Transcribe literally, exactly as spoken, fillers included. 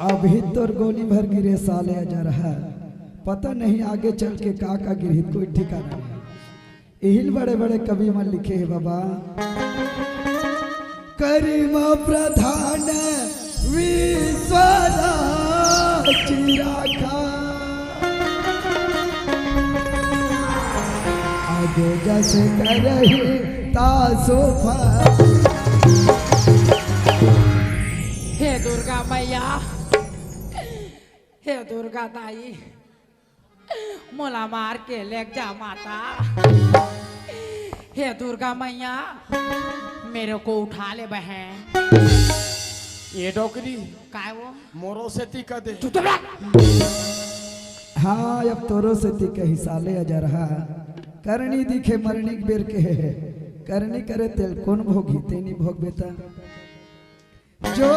अभी तोर गोली भर गिरे साले अजरहा, पता नहीं आगे चल के का का गिरही, कोई ठिकाना नहीं। इहिल बड़े बड़े कवि मन लिखे हे बाबा। करिमा प्रधान विश्वराज राखा। आगे जस करही तासो फल। हे दुर्गा मैया, हे दुर्गा दाई, मोला मार के लेग जा माता। हे दुर्गा मैया, मेरे को उठा ले बहन। ये डोकरी, काय वो? मोरो सेती कदे। चुप रह। हाँ, अब तोरो सेती कही साले अजरहा। करनी दिखे मरनी के बेर के हे। करनी करे तेल कोन भोगी, तेनी भोग बेटा। जो